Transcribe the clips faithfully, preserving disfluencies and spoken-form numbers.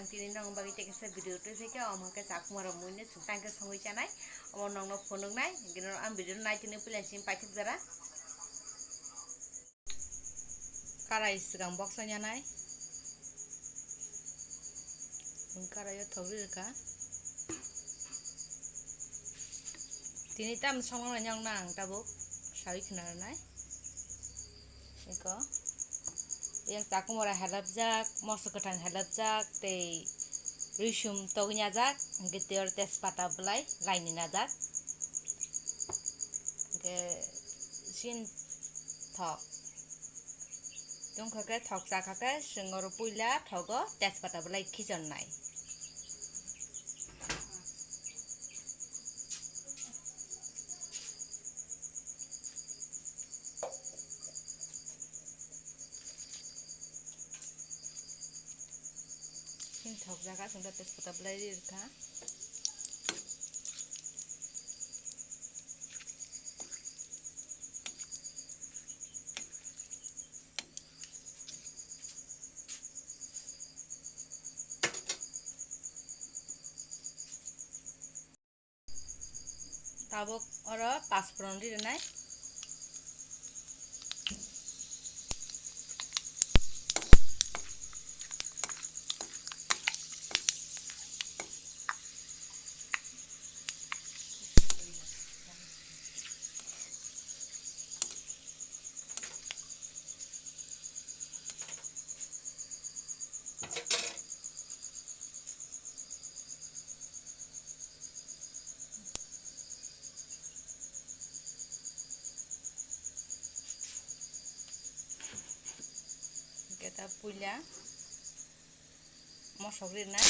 Tini nong bagwi tei kaisa video twi phaikha, omo khe chakma rok mui no swng tang khe songwi chanai, omo nong no phunuknai, hwnkhe norok ang video no nai tini puila simi paithak jora. Karai swkang boksa yanai, karai o thok ri rwkha. Tini tam songno nang nang tabuk sawi khna rwnai. Eko yang chakmora helapjak, moso kwthang helapjak, tei risum togni ajak, hwnkhe tei oro tejpata bwlai laini najak. Hwnkhe sin thok. Tungkha khe thok chakha khe chwng oro puila thogo tejpata bwlai khichonnai. Chini thok jaga chwng da tejpata bwlai ri rwkha. Tabuk oro paspron ri rwnai. Hwnkhe ta puila mosok rinai.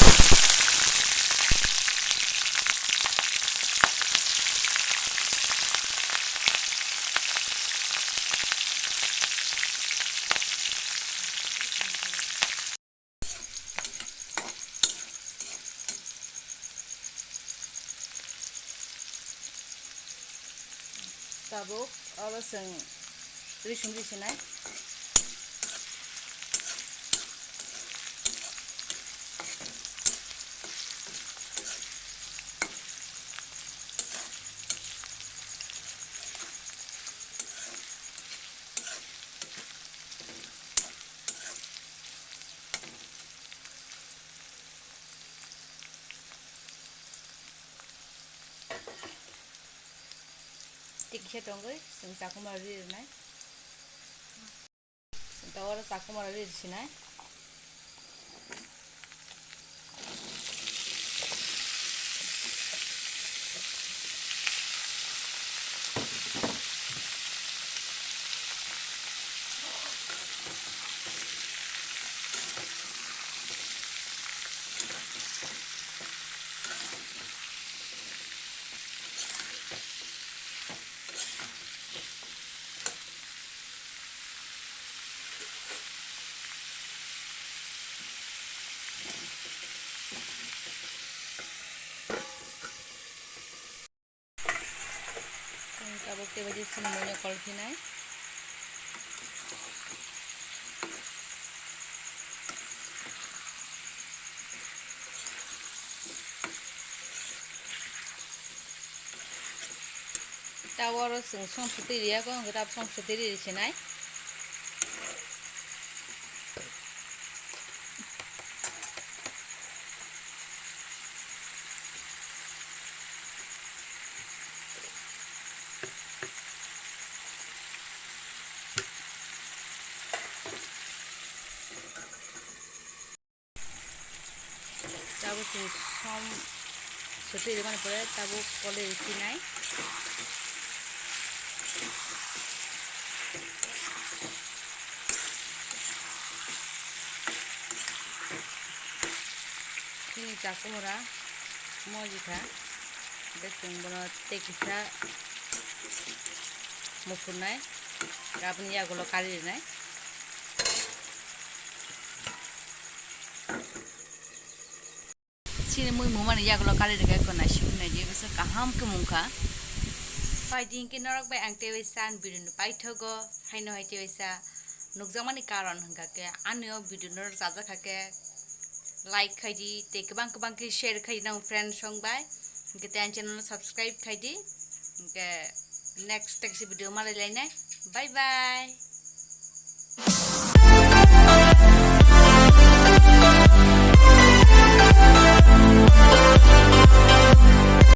Tabuk oro chwng risum risinai. Tikhe tongwi chwng chakuma ri rwnai. Chwng ta oro chakuma ri rwsinai. Tabuk tei bai chini mui no kolphinai. Ta oro chwng songphuti riya kho, hwnkhe ta songphuti ri sinai. Tabuk chwng som sotwi rwmani pore tabuk kolwi rwphinai. Chini chakumura mojitha, hwnkhe chwng bono tei kisa muphunai, aboni yagulo kari rwnai. Chini mui mumani yagulo kari rwkha, eko naisingwi naidi, bwswk kaham khe mungkha. Pai di hinkhe norok bai ang tei waisa ani video no paithogo, haino hai tei waisa nukjakmani karon hwnkha khe ani o video no rwchapjak kha khe like khai di, tei kwbang kwbang khe share khai di nang friends rok bai. Hwnkhe tei ang channel no subscribe khai di. Hwnkhe next text video malai lainai. Bye bye.